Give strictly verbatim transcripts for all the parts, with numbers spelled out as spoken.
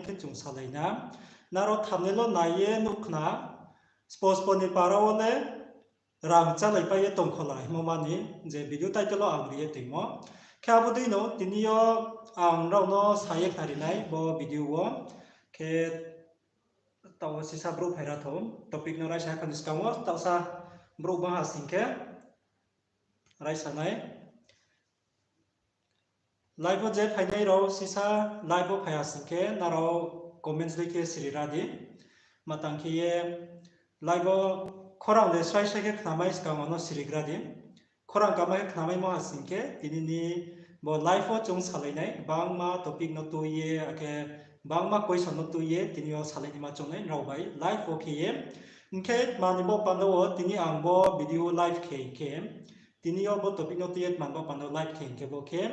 khe chung salai na. Nrao thumbnail wo nai ye nuh khna, Spospo ni para wo le rang chálaipai ye tong khola hingmo mani, je video title wo ang ri ye toimo. Khe abo dei no tini yo ang nrao no sa ye khnari nai bo video wo. Khe taoh wo sisa brouh phai ra thou, topic no raisa kha ni skang wo, taohsa brouh bangha sing khe raisa nai. Live wo je phainai rao sisa live wo phai ha sing khe nrao comments dei khe siri ra di. Ma tang khe ye live wo khorang de srai srai khe khnamai skang wo no sirigra di. Khorang kama khe khnamaimo ha sing khe tini ni bo live wo chung salai nai, bangma topic no tui ye, akhe bangma question no tui ye tini yo salai naima chung nai nrao bai live wo khe ye. Hing khe tma ni baoh panda wo tini ang bo video live khe hing khe, tini yo bo topic no tui ye tma ni baoh panda wo live khe hing khe bo khe,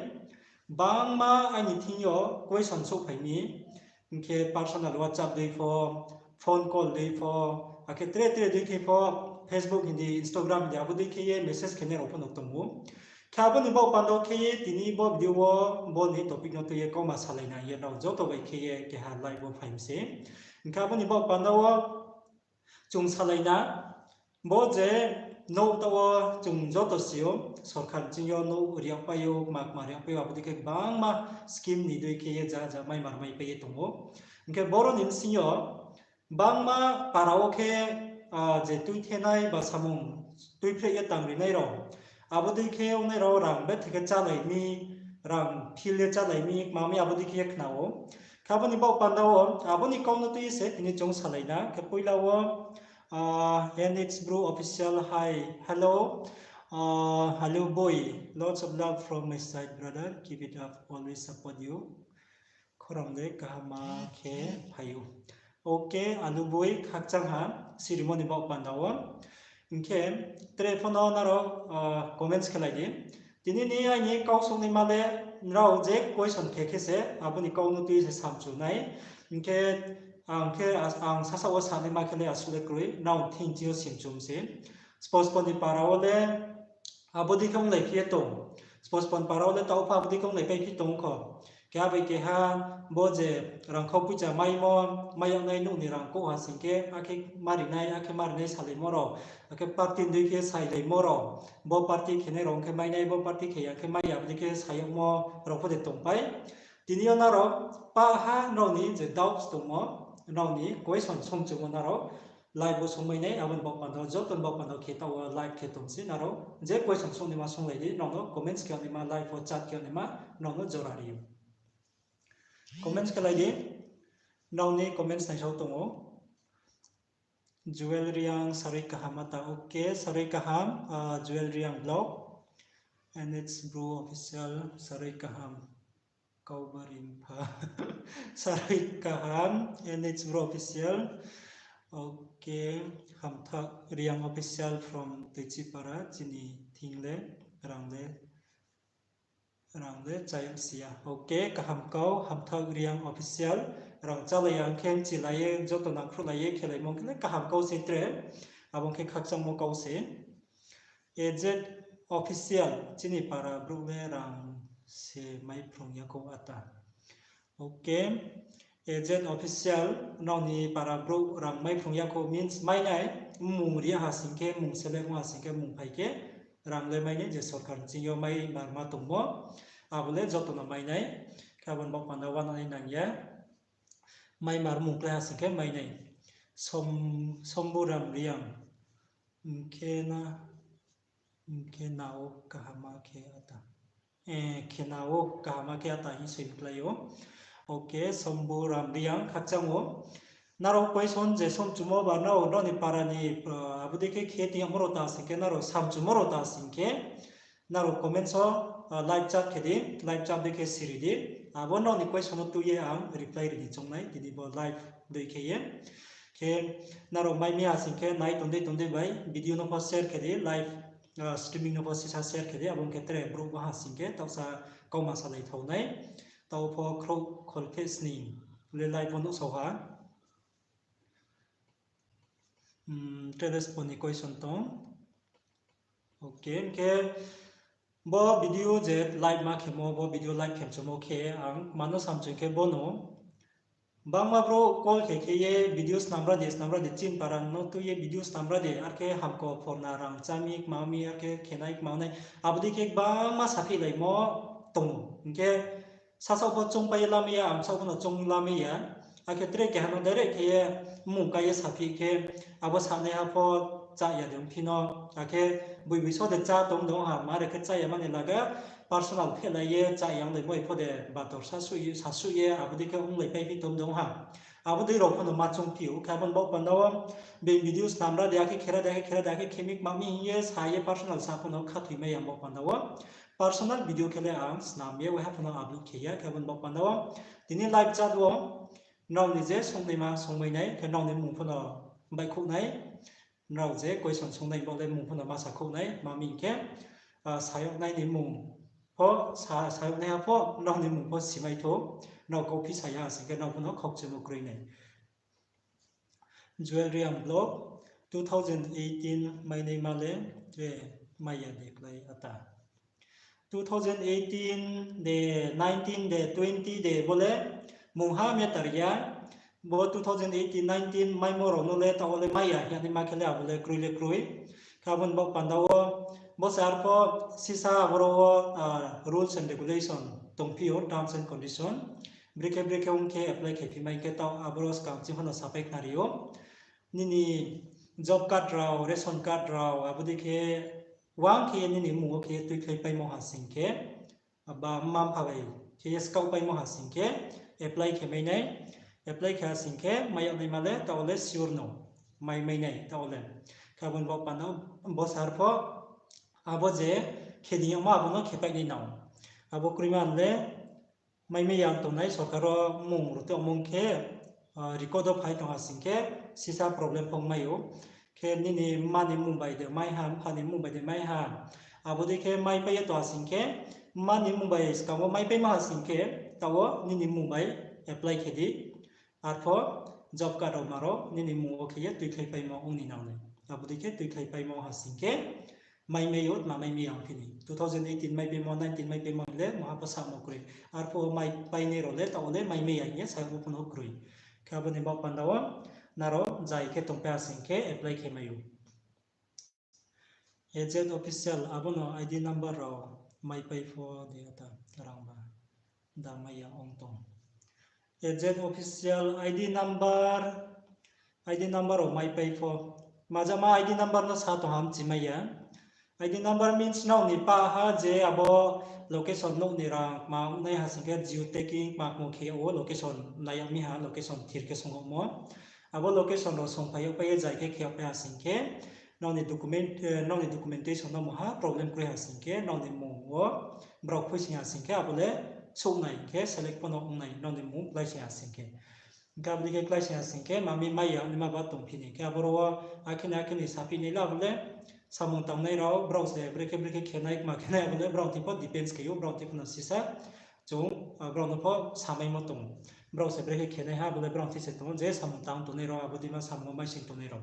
bangma aini thing yo question souhphai mi, hing khe personal WhatsApp dei pho, phone call dei pho, akhe tre tre dei khe pho, Facebook hing di, Instagram hing di, abo dei khe ye message khenai rao pho no tong ou. Khe abo ni baoh panda wo khe ye tini bo video wo bo ni topic no tui ye kauma salai na ye nrao joto bai khe ye keha live wo phai mi se. Hing khe abo ni baoh panda wo chung salai na, bo je nouh taoh wo chung joto si ou, sorkar ni ching yo nouh ri yagpai ou, kma kma ri yagpai ou, abo dei khe gbangma scheme ni dei khe ye ja ja maimar maipai ye tong ou. Hing khe boro ni bsing yo bangma para wo khe, ah, je tuithenai ba samung tuiphreh ye tangrinai rao, abo dei khe ongnai rao rang bethe khe chálai mi, rang phil ye chálai mi, kma mi abo dei khe ye khna ou. Khe abo ni baoh panda wo, abo ni kau no tui ye se tini chung salai na. Khe poila wo, ah, N H Bru Official, hi, hello. Ah, hello boy, lots of love from my side, brother, keep it up, always support you. Khorang de kahama khe phai ou. Ok, Alu boi, khakchang ha, sirimo ni baoh panda wo. Hing khe tre pho no nrao, ah, comments khe lai di. Tini ni aini kau songnaima le, nrao je question khe khe se abo ni kau no tui se samchu nai. Hing khe ang khe as-, ang sasa wo sanaima khe le asuh le kroi, nrao thing ching yo simchum se. Spospo ni para wo le abo dei khe onglai phi ye tong. Spospo ni para wo le taoh pho abo dei khe onglai pai phi tong kho. Keha bai keha bo je rangkhau poicha maimo, mai yagnai nouh ni rang kouh ha sing khe, akhe marinai, akhe marinai salaimo rao, akhe party ni dei khe sailaimo rao, bo party khenai rao ong khe mainai, bo party khe ya khe mai ya, abo dei khe sayagmo rao pho de tongpai. Tini yo nrao paha nrao ni je doubts tongmo, nrao ni question songchumo nrao live wo songmai nai, abo ni baoh panda wo, joto ni baoh panda wo khe taoh wo live khe tong se nrao. Je question songnaima songlai di, nrao no comments khe yagnaima, live wo chat khe yagnaima, nrao no jora ri ou. Comments khe lai di, nrao ni comments naisao tong ou. Jewel Reang, sarui kaham ata, ok, sarui kaham, ah, Jewel Reang vlog, N H Bru Official, sarui kaham. Kaubari mpha. Sarui kaham, N H Bru Official. Ok, Hamthak Reang Official from Toichipara, chini thing le, rang le, rang le chayang si ya. Ok, kaham kau, Hamthak Reang Official, rang chálai ya ong khe mchilai ye, joto nangkhruhlai ye khelaimo ong khe le kaham kau se tre, abo ong khe khakchangmo kau se. A Z Official, chini para brouh le rang se maiphrung ya khou ata. Ok. A Z Official, nrao ni para brouh rang maiphrung ya khou means mai nai, mmung ri ha sing khe, mmung select ong ha sing khe, mmung phai khe, rang le mai nai je sorkar ni ching yo mai marma tongmo, abo le joto no mai nai, khe abo ni baoh panda uanai nang ya, mai mar mmung klái ha sing khe mai nai. Som-, Somburam Reang, hing khe na, hing khe na o kahama khe ata. Eh, khe na o kahama khe ata hing soi klái ou. Ok, Somburam Reang khakchang ou. Nrao question je songchumo ba nrao, nrao ni para ni, ah, abo dei khe khe tiyamo rao ta sing khe, nrao samchumo rao ta sing khe, nrao comments wo, ah, live chat khe di, live chat dei khe siri di. Abo nrao ni question no tui ye ang reply ri ni choung nai, tini bo live dei khe ye. Khe nrao mai mi ha sing khe nai tong dei tong dei bai video no pho share khe di, live, ah, streaming no pho sisa share khe di, abo ong khe tre brouh ba ha sing khe taohsa kauma salai thao nai. Taoh pho khrouh kholpheh sning le live wo nuhsao ha. Hmm, tre de spo ni question tong. Ok, hing khe bo video je live ma khemo, bo video live khe mchumo khe ang mano samchung khe bono Bangma brouh call khe khe ye video snamra di, snamra di, chin para no tui ye video snamra di, ar khe hamko phorna rang chá mi, kma mi, ar khe khenai kma nai. Abo dei khe bangma saphilaimo tong ou. Hing khe sasaoh pho choungpai ye lamai ya, amsaoh pho no choung lamai ya. Akhe tre keha no direct khe ye mmung kai ye saphi khe, abo sanaiha pho chá ya de ongphi no, akhe boi boi so de chá tong de ong ha, mare khe chá ya mani laga personal phehlai ye chá ya ong de, boi pho de bator sasuh ye, sasuh ye, abo dei khe onglai paiphi tong de ong ha. Abo dei rao pho no ma choungphi ou, khe abo ni baoh panda wo, being video snamra de, akhe khera de, akhe khera de, akhe khe mi kma mi hing ye sa ye personal sa pho no khathoi mai ya baoh panda wo. Personal video khe le ang snam ye waiha pho no upload khe ya, khe abo ni baoh panda wo. Tini live chat wo, nrao ni je songnaima songmai nai, khe nrao ni mmung pho no baihkhouh nai, nrao je question songnai bo le mmung pho no ma sakhouh nai, ma mi hing khe, sayouhnai ni mmung pho, sayouhnaiha pho nrao ni mmung pho simai thou, nrao kauphi sa ya sing khe nrao pho no khaukchumo kroi nai. Jewel Reang vlog, two thousand eighteen mainaima le, tre mai ya de klái ata. Two thousand eighteen de, nineteen de, twenty de bo le mungha matter ya. Bo two thousand eighteen, nineteen maimo rao no le taoh wo le mai ya hing ye naima khe le abo le kroi le kroi. Khe abo ni baoh panda wo, bo se arpho sisa aboro wo rules and regulation tongphi ou, terms and condition. Brekhe brekhe ong khe apply khe phi mai khe taoh aboro skang ching pho no sapai khnari ou. Nini job card rao, ration card rao, abo dei khe wang khe ye nini mmung wo khe ye tuikhlai paimo ha sing khe, ba mma mpha bai khe ye skaoh paimo ha sing khe, apply khe mai nai, apply khe ha sing khe mai yag naima le taoh wo le sure no, mai mai nai taoh wo le. Khe abo ni baoh panda wo bo sar pho, abo je khe di yagmo abo no khe pai nai nang. Abo kroima le mai mai ya tongnai sorkar wo mmung rao te ongmung khe, record wo phai tong ha sing khe, sisa problem pho ongmai ou. Khe nini mma ni mmung bai de mai ha, mpha ni mmung bai de mai ha. Abo dei khe maipai ye tong ha sing khe, mma ni mmung bai skang wo maipaimo ha sing khe, taoh wo nini mmung bai apply khe di. Arpho job card rao ma rao nini mmung wo khe ye tuikhlai paimo ong ni nang nai. Abo dei khe tuikhlai paimo ha sing khe, mai mai ou, tma mai mai ya ongphi ni. Two thousand eighteen maipaimo, nineteen maipaimo le maha pho samo kroi. Arphuh wo maipainai rao le taoh wo le mai mai ya hing ye sa yagmo pho no kroi. Khe abo ni baoh panda wo nrao jai khe tongpai ha sing khe apply khe mai ou. Agent official, abo no I D number rao maipai pho de ata rangba da mai ya ong tong. Agent official I D number, I D number rao maipai pho. Majama I D number no sa tong ha mchimai ya. I D number means nrao ni pah ha je abo location nouh ni rang kma ong nai ha sing khe geotagging kma kmo khe yag wo location nai yag mi ha location thir khe song yagmo. Abo location rao songphai yagpai ye jai khe khe yagpai ha sing khe, nrao ni document, nrao ni documentation no maha problem kroi ha sing khe, nrao ni mmung wo brao khuisoing ha sing khe, abo le souhnai khe select pho no ong nai, nrao ni mmung kláisoing ha sing khe. Hing khe abo dei khe kláisoing ha sing khe, ma mi mai ya naima ba tongphi ni. Khe aboro wo akhe ni akhe ni saphi nai le abo le samung tangnai rao, brao se brekhe brekhe khenai, kma khenai, abo le brao thing pho depends khe ou, brao thing pho no sisa. Chung, brao no pho samaimo tong ou. Brao se brekhe khenai ha, abo le brao thing se tong ou, je samung tang tongnai rao, abo dei ma samung wo maising tongnai rao.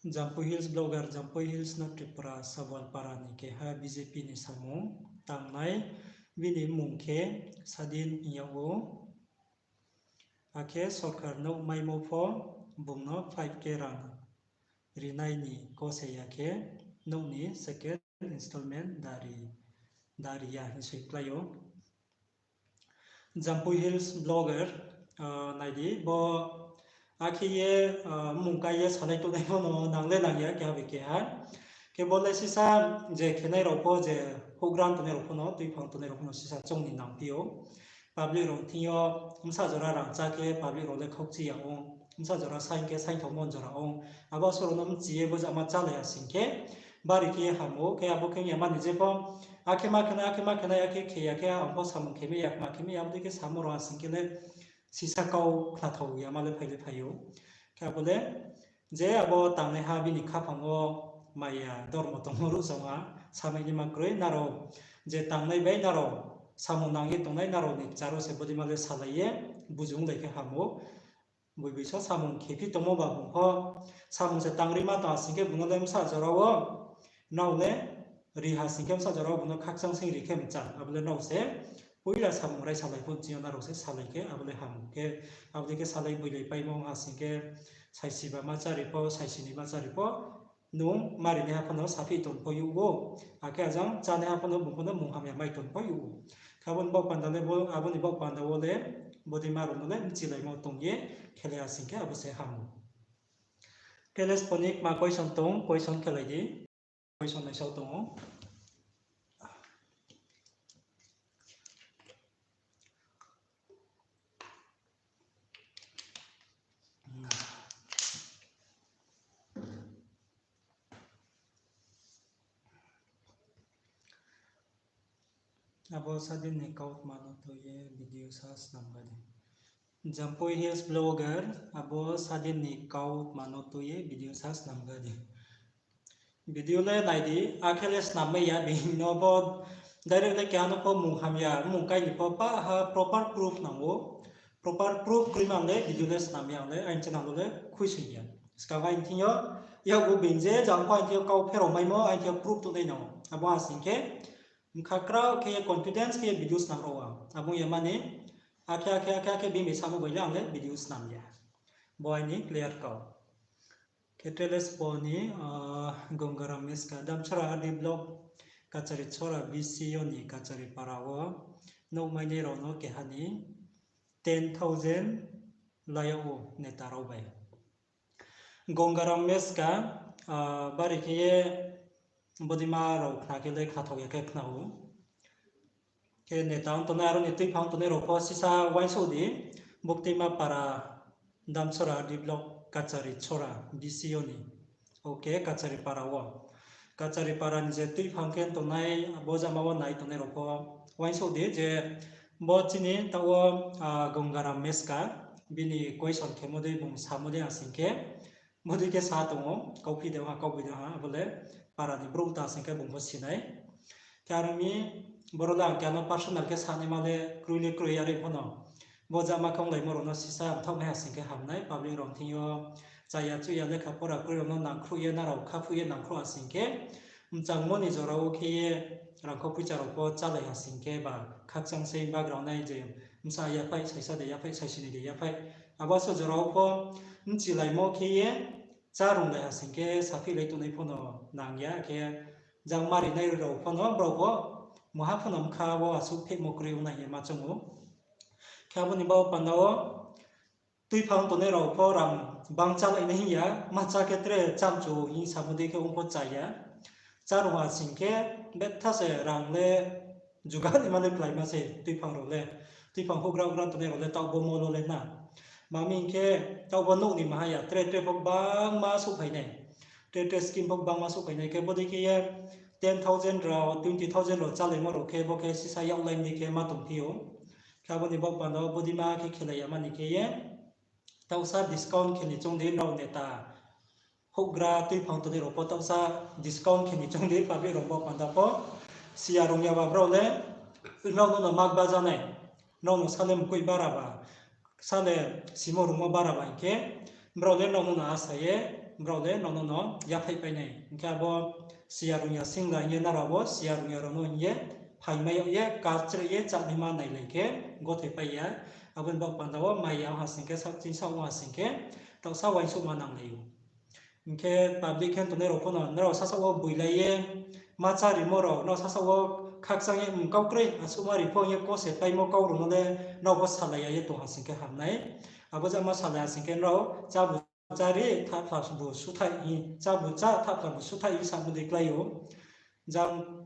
Jampui Hills blogger, Jampui Hills no Tripura, Sabualpara ni keha B J P ni samung tangnai, bini mmung khe Sadin hing yag ou. Akhe sorkar nouh maimo pho bung no five K rang rinai ni kose ya khe, nouh ni second installment da ri, da ri ya hing soi klái ou. Jampui Hills blogger, nai di, bo akhe ye mmung kai ye salai tongnai pho no nang le nang ya keha bai keha. Khe bo le sisa je khenai rao pho, je houhgra tongnai rao pho no, tuiphang tongnai rao pho no sisa choung ni nangphi ou. Public rao thing yo bsa jora rang chá khe public rao le khaukchi ya ong, bsa jora saing khe saingthaomo jora ong. Abo soro no mchi ye bo jama chálai ya sing khe, bari khe ye ham ou, khe abo khe ong ya mani je pho, akhe ma khenai, akhe ma khenai, akhe khe ya khe ang pho samung khe mai ya, kma khe mai ya, abo dei khe samo rao ha sing khe le sisa kau khnathao ya ma le phai le phai ou. Khe abo le je abo tangnaiha bini khaphang wo maya dormo tongmo ruh song ha, samai naima kroi, nrao je tangnai bai nrao samung nang ye tongnai nrao ni kchar wo se bodei ma le salai ye, buzu onglai khe ham ou. Boi boi so samung khephi tongmo ba bung pho, samung se tangri ma tong ha sing khe bung no le bsa jora wo, nrao le ri ha sing khe bsa jora wo bung no khakchang sing ri khe mchang, abo le nrao se poila samung raisa lai pho chini yo nrao se salai khe, abo le ham khe, abo dei khe salai boilai paimo ha sing khe, saisi ba ma chári pho, saisi ni ma chári pho, nung mari naiha pho no saphi tong pho youh ou, akhe ajang chánaiha pho no bung pho no munghamya mai tong pho youh ou. Khe abo ni baoh panda le bo, abo ni baoh panda wo le, bodei ma rao no le mchilaimo tong ye, khelai ha sing khe abo se ham ou. Khe le sbo ni kma question tong, question khelai di. Question naisao tong ou. Abo sadin ni kau tma no tui ye video sa snam ga di. Jampui Hills Vlogger, abo sadin ni kau tma no tui ye video sa snam ga di. Video le nai di, akhe le snam mai ya, bini no bo direct le keha no pho mung hamya, mung kai ni pho pa ha proper proof nang ou. Proper proof kroi man le video le snam ya le, aini channel wo le khuising ya. Skang aini thing yo, yakgu being je jang pho aini thing yo kau pherao maimo, aini thing yo proof tongnai nang ou. Abo ha sing khe, bkha krao khe confidence khe video snam rao ang. Abo ya mani, akhe, akhe, akhe, akhe bini samo bai le ang le video snam ya. Bo aini clear kau. Khe tre le sbo ni, ah, Gongaram Meska, Damchara R D block, Kachari Chora B C yo ni Kachari para wo, nouh mainai rao no keha ni ten thousand lai yag ou neta rao bai. Gongaram Meska, ah, bari khe ye bodei ma rao khna khe le khnathaoh ya khe khna ou. Khe neta ong tongnai, aro ni tuiphang tongnai rao pho sisa uaingsouh di, Buktima para, Damchara R D block, Kachari Chora B C yo ni. Okay, Kachari para wo. Kachari para ni je tuiphang khe tongnai, bo jama wo nai tongnai rao pho uaingsouh di je bo chini taoh wo, ah, Gongaram Meska, bini question khemo dei bung samo dei ha sing khe, bodei khe sa tong ou, kauphi de ha, kauboi de ha, abo le para ni brouh ta sing khe bung pho si nai. Khe aro mi, boro le ang keha no personal khe sanaima le kroi le kroi, are pho no bo jama khe onglaimo rao no sisa mthaoh nai ha sing khe ham nai, public rao thing yo chaya chuhya lekha pora kroi rao no nangkhruh ye, nrao khaphuh ye nangkhruh ha sing khe, mchangmo ni jora wo khe ye rangkho poicha rao pho chálai ha sing khe ba khakchang se background nai je bsa yaphaih, saisa de yaphaih, saisi ni de yaphaih. Abo so jora wo pho mchilaimo khe ye, chá runglai ha sing khe saphihlai tongnai pho no nang ya, khe jang mari nai rao pho no brao pho mungha pho no bkha wo asuh phehmo kroi ong nai hing ye ma choung ou. Khe abo ni baoh panda wo tuiphang tongnai rao pho rang bang chálai nai hing ya, ma chá khe tre chámchu hing samo dei khe ong pho cha ya. Chá rung ha sing khe betha se rang le jugal ni ma le kláima se tuiphang rao le. Tuiphang houhgra houhgra tongnai rao le taoh bo molo le na. Ma mi hing khe taoh bo nouh ni maha ya, tre tre pho gbangma souhphai nai. Tre tre scheme pho gbangma souhphai nai khe bodei khe ye ten thousand rao, twenty thousand rao chálaimo rao khe bo khe sisa yaklai ni khe ma tongphi ou. Khe abo ni baoh panda wo bodei ma khe khelai ya mani khe ye, taohsa discount khe ni choung di nrao neta. Houhgra tuiphang tongnai rao pho taohsa discount khe ni choung di, public rao baoh panda pho. Siya rung ya ba brao le, nrao no no mak baja nai. Nrao no sa le mkoih bara ba, sa le simo rungmo bara ba hing khe, brao le nrao no no asa ye, brao le nrao no no yaphaihpai nai. Hing khe abo siya rung ya sing la hing ye nrao abo siya rung ya rao no hing ye phaimai yag ye, kachreh ye, chánaima nailai khe, gothoi pai ya. Abo ni baoh panda wo mai ya ong ha sing khe, saoh ching saoh ong ha sing khe, taohsa uaingsouhma nanglai ou. Hing khe public khe tongnai rao pho no, nrao sasaoh wo boilai ye, ma chá rimo rao, nrao sasaoh wo khakchang ye, mkau kroi, asuhma ri pho hing ye kose paimo kau rao no le, nrao pho salai ya ye tong ha sing khe ham nai. Abo jama salai ha sing khe nrao, chábu chári, thahphla bu suthaih hing, chábu chá, thahphla bu suthaih hing samo dei klái ou. Jang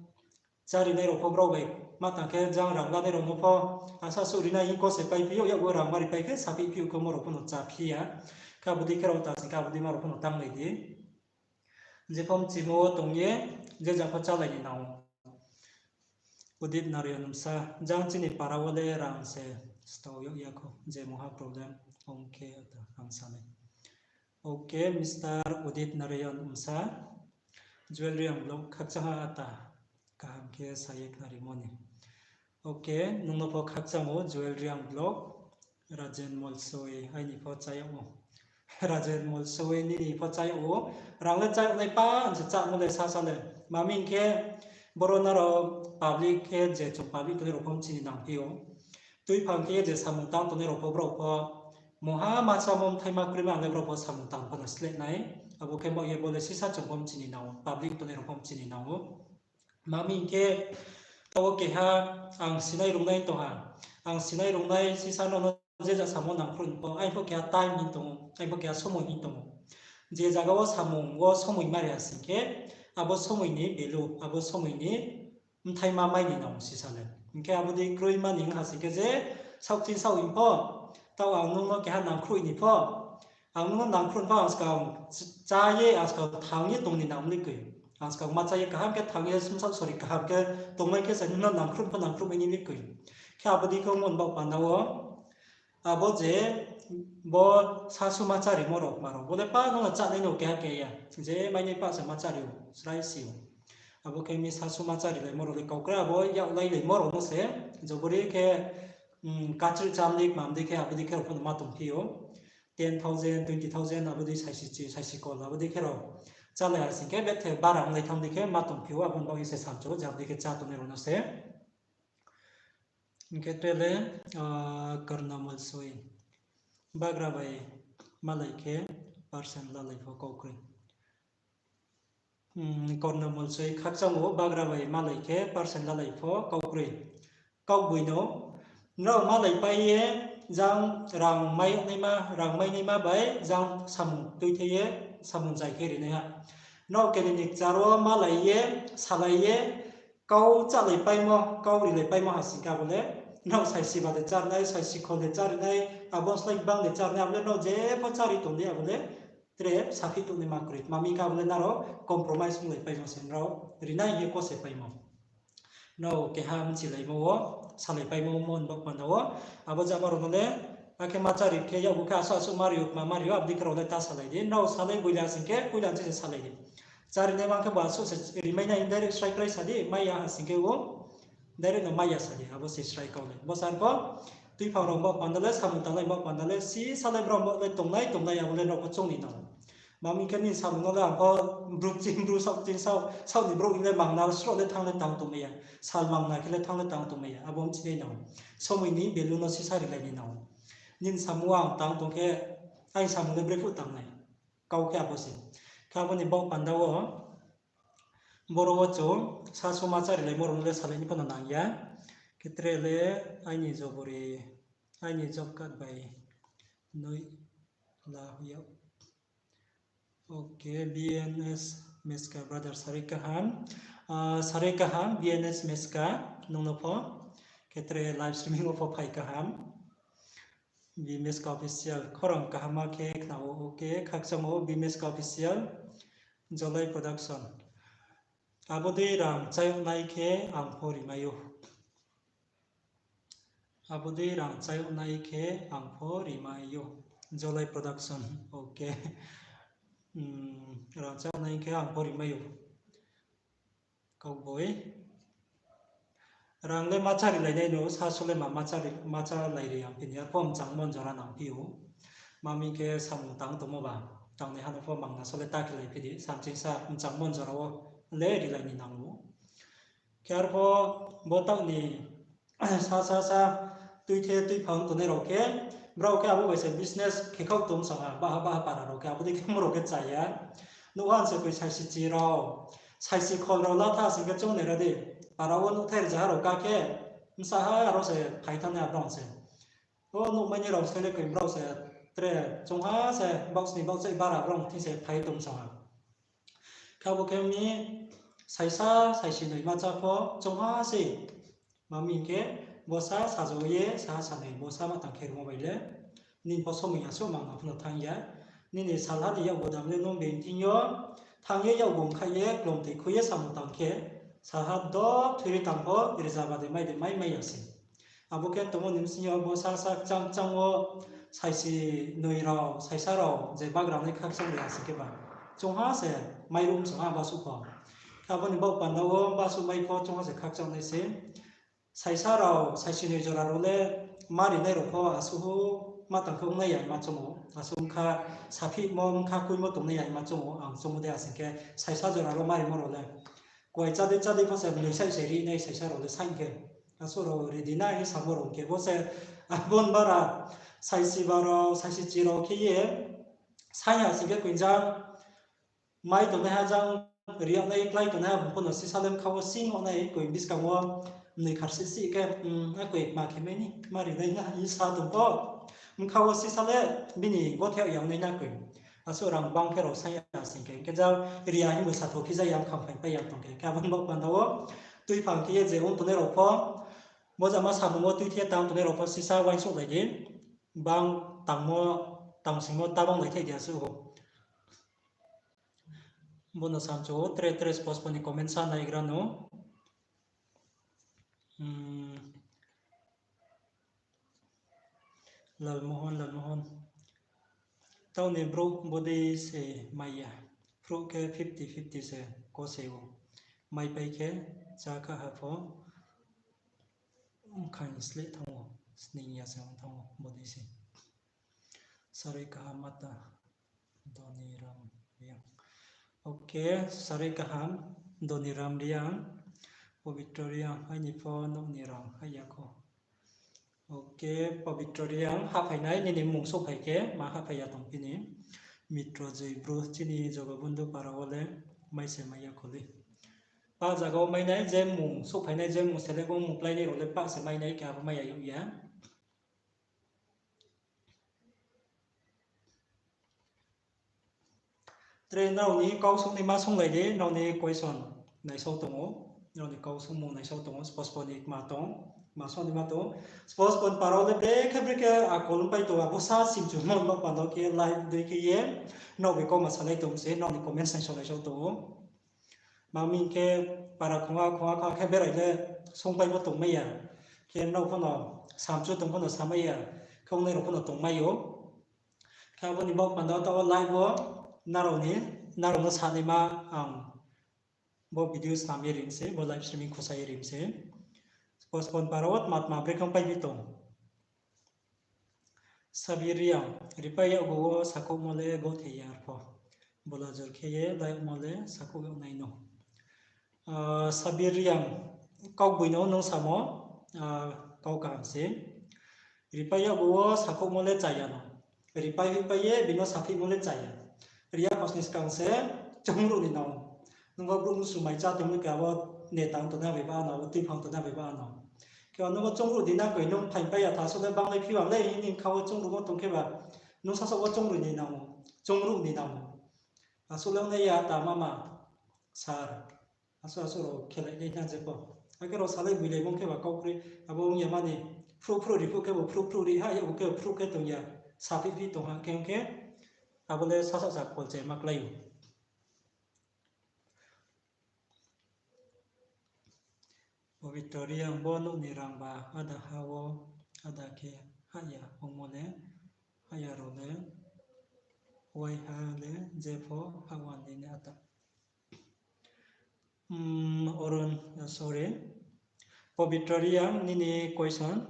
chárinai rao pho brao bai ma tang khe jang rang lanai rao no pho, asa suh rinai hing kose paiphi ou, yakgu rang mari pai khe saphihphi ou khe mo rao pho no cháphi ya. Khe abo dei khe rao ta sing khe abo dei ma rao pho no tanglai di. Jepho mchimo wo tong ye, je jang pho chálai ni nang ou. Udit Narayan bsa, jang chini para wo le rang se stao yag ya kho, je mungha problem ong khe ta ang sa nai. Okay, Mister Udit Narayan bsa, Jewel Reang vlog khakchang ha ta, kaham khe sa ye khnarimo ni. Okay, nung no pho khakchang ou Jewel Reang vlog, Rajen Molsoi, aini pho chá yag ou. Rajen Molsoi, nini pho chá yag ou. Rang le chá yag nai pa, ang se chámo le sasa le. Ma mi hing khe, Boro nrao public khe je chung public tongnai rao pho mchini nangphi ou. Tuiphang khe ye je samung tang tongnai rao pho brao pho mungha ma chámo mthaima kroima ang le brao pho samung tang pho no sleh nai. Abo khe baoh ye bo le sisa chung pho mchini nang ou, public tongnai rao pho mchini nang ou. Ma mi hing khe, taoh wo keha ang sinai rungnai tong ha. Ang sinai rungnai sisa no no je ja samo nangkhruh ni pho, aini pho keha time hing tong ou, aini pho keha somoi hing tong ou. Je zaga wo samung wo somoi mari ha sing khe, abo somoi ni value, abo somoi ni mthaima mai ni nang ou sisa le. Hing khe abo dei kroima ni ong ha sing khe je, saoh ching saoh hing pho, taoh ang nung no keha nangkhruh ni pho, ang nung no nangkhruh ni pho ang skang chá ye, ang skang thanng ye tong ni nang le kroi. Ang skang ma chá ye kaham khe thanng ye, sumsaoh sori kaham khe tongmai khe se nung no nangkhruh ni pho nangkhruh mai ni le kroi. Khe abo dei khe ongmo ni baoh panda wo, abo je bo sasu ma chárimo rao ma rao, bo le pa nung no chánai no keha khe ya. Je mainai pa se ma chári ou, srai si ou. Abo khe mi sasu ma chárilaimo rao le kaukra abo yaklailaimo rao no se, jobori khe, kachri cham dei kmam dei khe abo dei khe rao pho no ma tongphi ou. Ten thousand, twenty thousand abo dei saisi chi, saisi kol abo dei khe rao chálai ha sing khe bethe bara onglai thanng dei khe ma tongphi ou, abo ni baoh ye se samchu, je abo dei khe chá tongnai rao no se. Hing khe tre le, Karna Molsoi, bagra bai malai khe percent lalai pho kau kroi. Karna Molsoi, khakchang ou, bagra bai malai khe percent lalai pho kau kroi. Kaugboino, nrao malaipai ye jang rang mai naima, rang mai naima bai jang samung tuithai ye, samung zai khe rinaiha. Nrao kenoi ni kchar wo malai ye, salai ye, kau chálaipaimo, kau rilaipaimo ha sing khe abo le, nrao saisi ba de chárnai, saisi khol de chárinai, abo slái gbang de chárnai, abo le nrao jepho chári tong di, abo le tre saphi tongnaima kroi. Tma hing khe abo le nrao compromise onglaipaimo se nrao, rinai hing ye kose paimo. Nrao keha mchilaimo wo, salaipaimo mo ni baoh panda wo, abo jama rao no le, akhe ma chári khe yakgu khe asuh asuh mari ou, kma mari ou, abo dei khe rao le ta salai di. Nrao salai boila sing khe, poila nchi se salai di. Chárinai mang khe bo asuh se rimai nai direct srai krai sa di, mai ya ha sing khe o, direct no mai ya sa di, abo se srai kau le. Bo sar pho, tuiphang rao baoh panda le, samung tanglai baoh panda le, sisa le brao baoh le tongnai, tongnai abo le nrao pho choung ni nang. Tma hing khe nini samung no le ang pho bru ching bru, saoh ching saoh, saoh ni brouh hing le mangna sroh le thanng le tang tongmai ya, sal mangna khe le thanng le tang tongmai ya, abo mchinai nang. Somoi ni value no sisa rilai ni nang. Nini samung wo ang tang tong khe, aini samung le brephuh tangnai. Kau khe abo se. Khe abo ni baoh panda wo, boro wo chung, sasu ma chárilaimo rao no le salai ni pho no nang ya. Khe tre le aini jobori, aini job card bai noi la yag. Okay, B N S Meska brother, sari kaham. Sari kaham, B N S Meska, nung no pho. Khe tre live streaming wo pho phai kaham. B Meska Official, khorang kaham ma khe khna ou, okay, khakchang ou, B Meska Official, Jolai Production. Abo dei rang chayouh nai khe ang pho rimai ou. Abo dei rang chayouh nai khe ang pho rimai ou. Jolai Production, okay. Rang chayouh nai khe ang pho rimai ou. Kaugboino. Rang le ma chári lai nai no, sasu le ma, ma chári, ma chálai ri ang phi ni, arpho mchangmo jora nang phi ou. Tma hing khe samung tang tongmo ba, tangnaiha no pho mangna so le ta khe lai phi di, samching sa mchangmo jora wo le rilai ni nang ou. Khe arpho bo taoh ni sa sa sa tuithe tuiphang tongnai rao khe, brao khe abo bai se business khe khaoh tong sa ha, baha baha para rao khe abo dei khe mo rao khe cha ya. Nuh ha se koi saisi chi rao, saisi khol rao la tha sing khe choung nai ra di. Para wo nuhthai rzaha rao ka khe, bsa ha aro se phai thanng nai abrao se. O nuhmai ni rao se le koi brao se tre choungha se baoh sni baoh chai bara brao thing se phai tong sa ha. Khe abo khe mi saisa, saisi noi ma chá pho choungha se. Tma hing khe, bo sa saja ye, saha sanoi, bo sa ma tang khe rungmo bai le, nini pho somoi asuh mangna pho no thanng ya. Nini salha ni yakgu dam le nung being thing yo, thanng ye yakgu mkhaih ye, klomtoi khui ye samung tang khe, salha dok thoi ri tang pho, rizaba de mai de mai mai ya se. Abo khe tongmo ni bsing yo bo sa sa kchang kchang wo saisi noi rao, saisa rao je bagra nai khakchang ri ha sing khe ba, choungha se mairuh msong ha basuh pho. Khe abo ni baoh panda wo basuh mai pho choungha se khakchang nai se. Saisa rao, saisi noi jora rao le ma rinai rao pho asuh ma tang khe ongnai ya hima choung ou. Asuh bkha saphihmo, bkha khuimo tongnai ya hima choung ou, ang choung ou de asing khe saisa jora rao ma rimo rao le. Kuai chádei chádei pho se mnoi saih se ri nai saisa rao le saing khe. Asuh rao ready nai samo rao khe bo se, abon bara saisi ba rao, saisi chi rao khe ye saing ya sing khe koinjang mai tongnaiha jang ri yag nai klái tongnaiha bung pho no sisa le bkha wo sing yag nai koi buskang wo mnoi kharsi si khe, a koi ma khe mai ni ma ri nai na hing sa tong pho. Bkha wo sisa le bini gothe yag nai na koi. Asuh rang bang khe rao saing ya sing khe, hing khe jang ri ya himbo sa tho khe ja ya bkhang phaingpai ya tong khe. Khe abo ni baoh panda wo tuiphang khe ye je ong tongnai rao pho, bo jama samung wo tuithe ye tang tongnai rao pho sisa uaingsouhlai di. Bang tangmo, tangsingmo ta banglai thai di asuh ou. Bo no samchu ou, tre tre postpone ni comment sa naigra no. Lalmohon, Lalmohon. Taoh ni brouh bodei se mai ya. Phruh khe fifty fifty se ko se ou. Maipai khe chá kha ha pho. Bkhaing sleh thanng ou, sning ya se ong thanng ou, bodei se. Sarui kaham mata, Doniram Reang. Ok, sarui kaham, Doniram Reang, Pobitro Reang, aini pho nouh ni rang hah ya kho. Ok, Pobitro Reang, hahphai nai, nini mmung souhphai khe, ma hahphai ya tong phi ni. Mitro Joi Bru, chini Jogobondhu para wo le, mai se mai ya kho le. Pah zaga wo mai nai, je mmung souhphai nai, je mmung select wo mmung klái nai rao le pah se mai nai, khe abo mai ya yag ya. Tre nrao ni kau sung ni ma sunglai di, nrao ni question naisao tong ou, nrao ni kau sungmung naisao tong ou, spos pon ni ma tong, ma sung ni ma tong. Spos pon para wo le brekhe brekhe akol ongpai tong, abo sa simchumo no panda khe live dei khe ye, nrao bai kau ma salai tong se, nrao ni comment section naisao tong ou. Ma ming khe para khongha khongha kha khe berai le sungpaimo tongmai ya. Khe nrao pho no samchu tong pho no samai ya. Khe ongnai rao pho no tongmai ou. Khe abo ni baoh panda taoh wo live wo nrao ni, nrao no sanaima ang bo video snam ye rim se, bo live streaming khusa ye rim se. Spos pon para wo tma tma brekhe ongpai bi tong. Sabir Reang, ripai yag bo wo sakhouhmo le gothe ya arpho. Bola jor khe ye laimo le sakhouh yag nai no. Sabir Reang, kaugboino nung samo, kau kaham se. Ripai yag bo wo sakhouhmo le cha ya no. Ripai hoihpai ye bino saphihmo le cha ya. Ri ya khosni skang se choungruh ni nang. Nung bo brouh nung sumai chá tongmo khe abo neta ong tongnai bai ba no, abo tuiphang tongnai bai ba no. Khe nung bo choungruh di na koi, nung phaingpai ya tha, asuh le banglai phi ba le, nini bkha wo choungruhmo tong khe ba, nung sasaoh wo choungruh ni nang ou, choungruh ni nang ou. Asuh le ongnai ya ta mama, sir. Asuh asuh rao khelai nai na je pho. Akhe rao salai builai mung khe ba kau kroi, abo ong ya mani, phruh phruh ri phuh khe bo phruh phruh ri ha, yag bo khe phruh khe tong ya, saphih phi tong ha khe ong khe, abo le sasaoh sa kol che ma klái ou. Pobitro Reang, bo nouh ni rang ba áda ha wo, áda khe hah ya ongmo le, hah ya rao le, waiha le, jepho hah wan di ni ata. Arun, sorry. Pobitro Reang, nini question,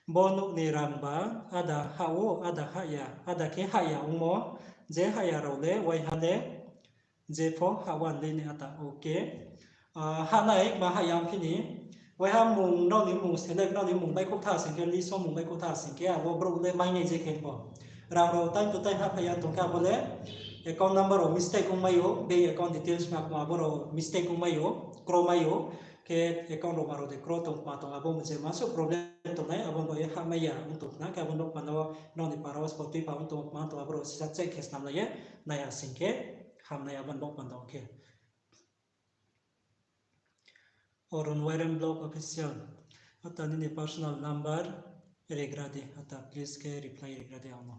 bo nouh ni rang ba áda hah ou, áda hah ya, áda khe hah ya ongmo, je hah ya rao le, waiha le, jepho hah wan di ni ata, ok. Hah nai ma hah ya ong phi ni, waiha mung nrao ni mung select, nrao ni mung baihkhouh tha sing khe, list wo mung baihkhouh tha sing khe, abo brouh le mai nai je khe pho. Rang rao time to time hahphai ya tong khe abo le account number rao mistake ongmai ou, bank account details ma kma abo rao mistake ongmai ou, kro mai ou, khe account rao ma rao de kro tong kma tong abo je ma suh problem tongnai, abo no ye hahmai ya ong tong khna, khe abo no panda wo nrao ni para wo sbo tuiphang ong tong kma tong abo rao sisa check khe snamlai ye, nai ya sing khe, hamnai abo no panda wo khe. Arun Wairem Vlog Official. Ata nini personal number rigra di, ata please khe reply rigra di ang no.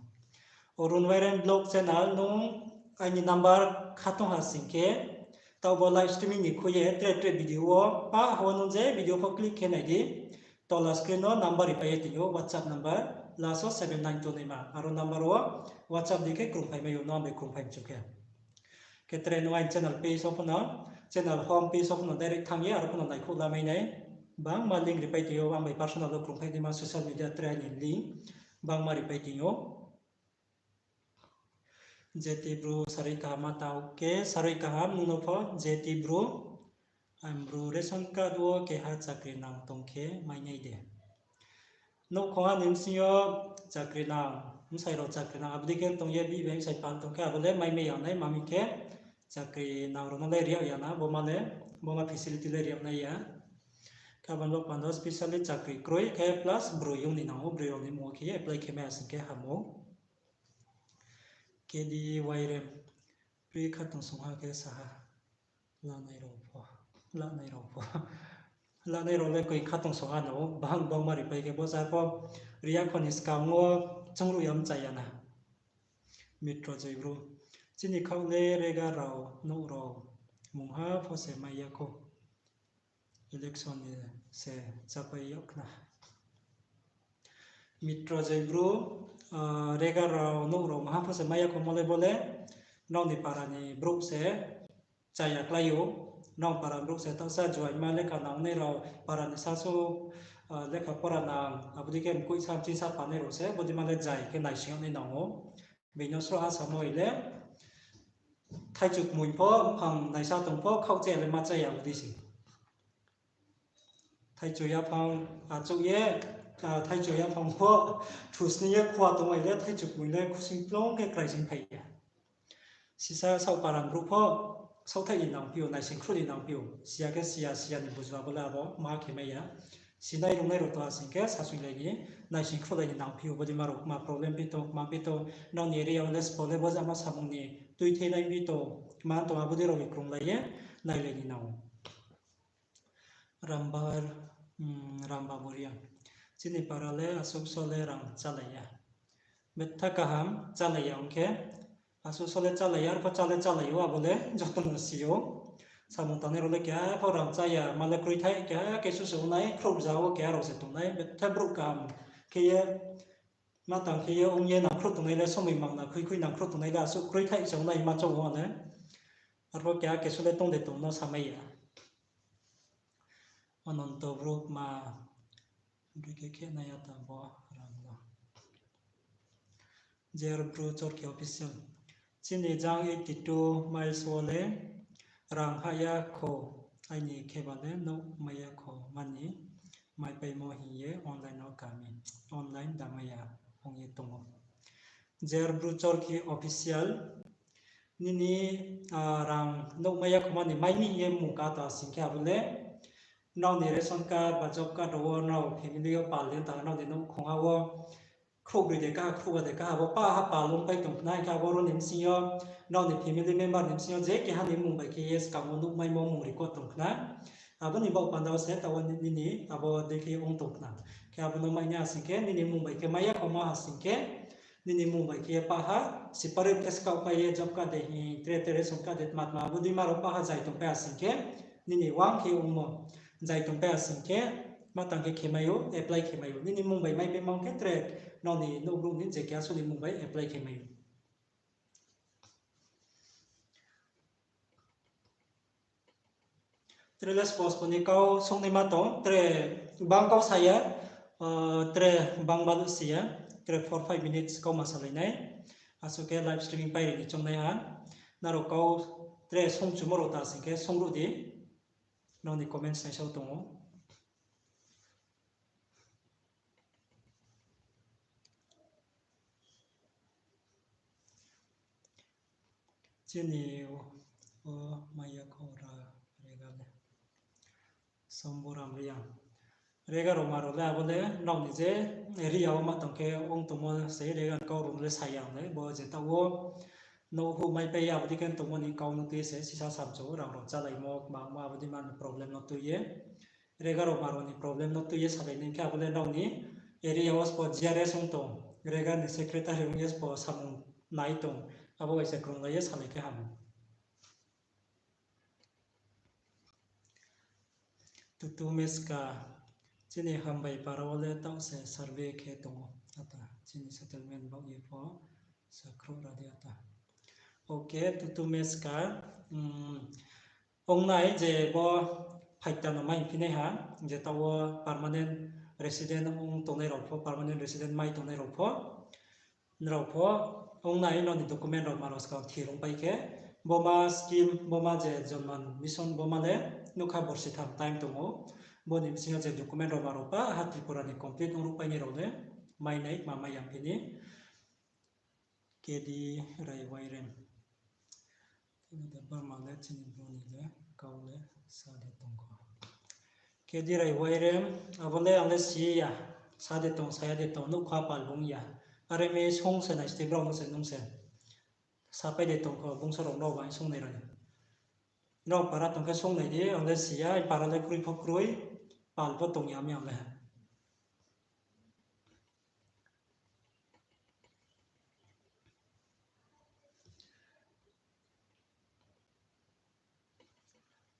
Arun Wairem Vlog channel, nung aini number kha tong ha sing khe, taoh bo live streaming ni khui ye tre tre video wo, pa ha wo nung je video pho click khe nai di, tola screen no number ripai ye tong ou, WhatsApp number, last wo seven nine two naima, aro number wo WhatsApp di khe krungphai mai ou, nung bai krungphai mchu khe. Khe tre nung aini channel page wo pho no, channel home page wo pho no direct thanng ye aro pho no naikhouh lamai nai. Bangma link ripai tong ou, ang bai personal wo krungphai naima social media tre aini link bangma ripai tong ou. Jeti Bru, sarui kaham ma ta, ok, sarui kaham, nung no pho Jeti Bru. Bru ration card wo keha chakri nang tong khe mainai de. Nouhkhongha ni bsing yo chakri nang, bsai rao chakri nang, abo dei khe tong ye bihih bai bsai pal tong khe abo le maimai ya nai, ma mi khe chakri nang rao no le ri yag ya na, bo ma le, bo ma facility le ri yag nai ya. Khe abo ni bo panda specially chakri kroi khe plus broi ong ni nang ou, broi rao ni mmung wo khe ye apply khe mai ya sing khe ham ou. K D Y rem, pri khatungsung ha khe sa ha. Lanai rao pho, lanai rao pho. Lanai rao le koi khatungsung ha no, bang bangma ripai khe bo char pho, ri ya kho ni skang wo chungruh ya mchai ya na. Mitro Joy Bru, chini khaoh le rega rao, nouh rao, mungha pho se mai ya kho. Election ni se chápai yag khna. Mitro Joy Bru, ah, rega rao, nouh rao, mungha pho se mai ya kho mo le bo le, nrao ni para ni brouh se chaya klái ou, nrao para ni brouh se taohsa juaima lekha nangnai rao, para ni sasu, ah, lekha pora nang, abo dei khe mkoih sa, chingsa panai rao se, bodeima le jai khe naising yag nai nang ou. Bini sroh asamo le, thaichu kmoing pho, mphang naisa tong pho, khaoh chaya le ma chaya abo dei se. Thaichu yaphang achouh ye, ah, thaichu yaphang pho, thusni ye khua tongmai le, thaichu kmoing le, khusing plong khe kraising phai ya. Sisa saoh para ni brouh pho, saohthaih ni nangphi ou, naising khruh ni nangphi ou, siya khe siya, siya ni bujua bo le abo ma khe mai ya. Sinai rungnai rao tong ha sing khe sasoinglai ni, naising khruhlai ni nangphi ou, bodeima rao kma problem phi tong, kma phi tong, nrao ni area wo le spo le bo jama samung ni tuitheinai phi tong, kma tong abo dei rao ni krunglai ye, nailai ni nang ou. Rambar, mm, Rambabu Reang. Chini para le asuh so le rang chálai ya. Betha kaham chálai ya ong khe. Asuh so le chálai ya, arpho chá le chálai ou, abo le joto no si ou. Samung tangnai rao le keha pho rang chá ya, ma le kroithai keha kesuh se ong nai, khrouhja wo keha rao se tongnai, betha brouh kaham khe ye, ma tang khe ye ong ye nangkhruh tongnai le, somoi mangna khui khui nangkhruh tongnai le asuh kroithai se ong nai ma choung ou le. Arpho keha kesuh le tong de tong no samai ya. Ananto Bru ma, bri khe khe nai ya ta bo rang no. J R Bru Chorkhi Official. Chini jang eighty two miles wo le rang hah ya kho, aini kheba le nouh mai ya kho, mani maipaimo hing ye online wo kami, online da mai ya ong ye tong ou. J R Bru Chorkhi Official, nini, ah, rang nouh mai ya kho mani mai ni hing ye mmung ka ta sing khe abo le, nrao ni ration card ba job card rao wo nrao family yo pal le ta, nrao ni nouhkhongha wo khrouhbroi de kaha, khrouhba de kaha, abo paha pal ongpai tong khna, hing khe abo rao ni bsing yo, nrao ni family member ni bsing yo je keha ni mmung bai khe ye skang wo nouh maimo mmung record tong khna. Abo ni baoh panda wo se taoh wo nini abo dei khe ong tong khna. Khe abo no mai nai ha sing khe, nini mmung bai khe mai ya kho ma ha sing khe, nini mmung bai khe ye paha separate khe skaohpai ye job card de hing, tre tre ration card de tma tma abo deima rao paha zai tongpai ha sing khe, nini uang khe ongmo zai tongpai ha sing khe, ma tang khe khe mai ou, apply khe mai ou. Nini mmung bai maipai mang khe tre nrao ni nouh brouh ni je keha suh ni mmung bai apply khe mai ou. Tre le spo spo ni kau songnaima tong, tre bang kau sa ya, ah, tre bang baluh si ya, tre four five minutes kau ma salai nai. Asuh khe live streaming pairi ni choungnaiha. Nrao kau tre songchumo rao ta sing khe songruh di. Nrao ni comments naisao tong ou. Chini o, o maya kho ra rega le. Somboram Reang. Rega rao ma rao le abo le nrao ni je area wo ma tong khe ong tongmo se rega ni kau rao le sa ya le, bo je taoh wo nouh huh maipai ya abo dei khe tongmo ni kau no tui ye se sisa samchu rang rao chálaimo kmangmo abo dei ma ni problem no tui ye. Rega rao ma rao ni problem no tui ye salai nai khe abo le nrao ni area wo spo G R S ong tong, rega ni secretary ong ye spo samung nai tong, abo bai se krunglai ye salai khe ham. Tutu Meska, chini Hambai para wo le taoh se survey khe tong ou, ata chini settlement baoh ye pho sakhruh ra di ata. Ok, Tutu Meska, um, ongnai je bo phaikta no mai phinai ha, je taoh wo permanent resident ong tongnai rao pho, permanent resident mai tongnai rao pho, nrao pho ongnai nrao ni document rao ma rao skang thir ongpai khe, bo ma scheme, bo ma je Jonman Mission, bo ma le Nougkha borsi tham time tong ou. Bo ni bsing yo je document rao ma rao pa ha Tripura ni complete ong ruhpai nai rao le mai nai, ma mai ya phi ni. K D Raiwairem. Tini de Burma le chini bru ni le kau le sa de tong kho. K D Raiwairem, abo le ang le si ya. Sa de tong, sa ya de tong, nougkha pal bung ya. Are mi song se nai sti brao no se nung se. Sapai de tong kho, bung sa rao no bai song nai rao ni. Nrao para tong khe song nai di, ang le si ya, para le kroi pho kroi, pal pho tong ya mi ang le.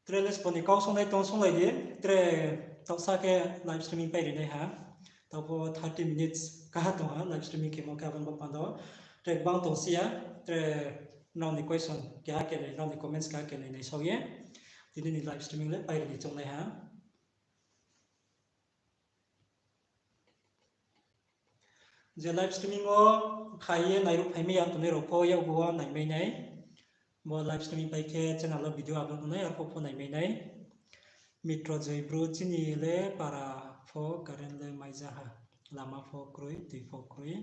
Tre le sbo ni kau songlai tong songlai di, tre taohsa khe live streaming pai ri nai ha. Taoh pho thirty minutes kaha tong ha live streaming khemo khe abo ni bo panda. Tre gbang tong si ya, tre nrao ni question keha kenai, nrao ni comments keha kenai naisao ye tini ni live streaming le pai ri ni choungnai ha. Je live streaming wo phai ye nairuh phaimai ya tongnai rao pho yakgu wo naimai nai. Bo live streaming pai khe channel wo video upload ong nai, arphuh pho naimai nai. Mitro Joi bru chini le para pho current le mai ja ha. Lama pho kroi, tui pho kroi.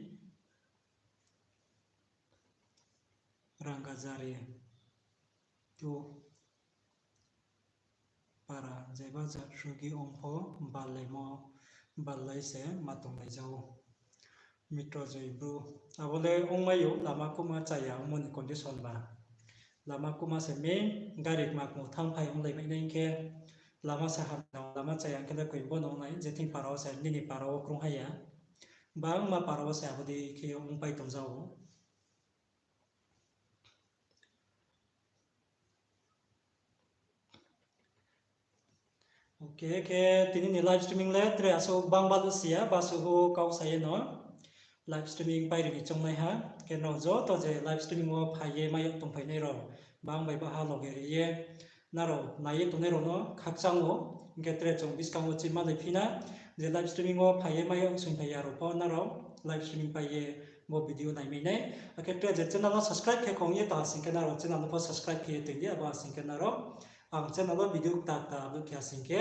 Rangajari tu para jeba jat rugi ong pho balaimo balai se ma tonglai ja ou. Mitro Joi bru. Abo le ongmai ou, lama kuma chaya ongmo ni condition ba. Lama kuma se main, gari kma kmo thanngphai onglai mai nai hing khe, lama se hamya, lama chaya hing khe le koi bo no ong nai, je thing para wo se nini para wo krung hai ya. Bangma para wo se abo dei khe ongpai tong ja ou. Okay, khe tini ni live streaming le tre asuh bang baluh si ya, basuh kau sa ye no live streaming pai ri ni choungnai ha. Khe nrao joto je live streaming wo phai ye mai yag tongphai nai rao, bang bai baha loge ri ye nrao nai ye tongnai rao no khakchang ou. Hing khe tre chung buskang wo chima lai phi na, je live streaming wo phai ye mai yag soingphai ya rao pho nrao live streaming pai ye bo video naimai nai. Akhe tre je channel no subscribe khe khong ye tong ha sing khe nrao channel no pho subscribe khe ye tong di, abo ha sing khe nrao ang channel wo video kta kta upload khe ha sing khe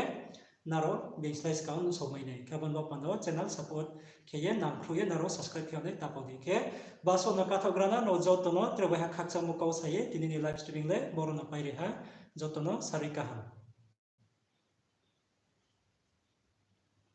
nrao being slái skang nuhsao mai nai. Khe abo ni bo panda wo channel support khe ye nangkhruh ye nrao subscribe khe yag nai ta pho di. Khe basuh no kathaohgra na nrao joto no tre bai ha khakchangmo kau sa ye tini ni live streaming le boro no pai ri ha, joto no sarui kaham.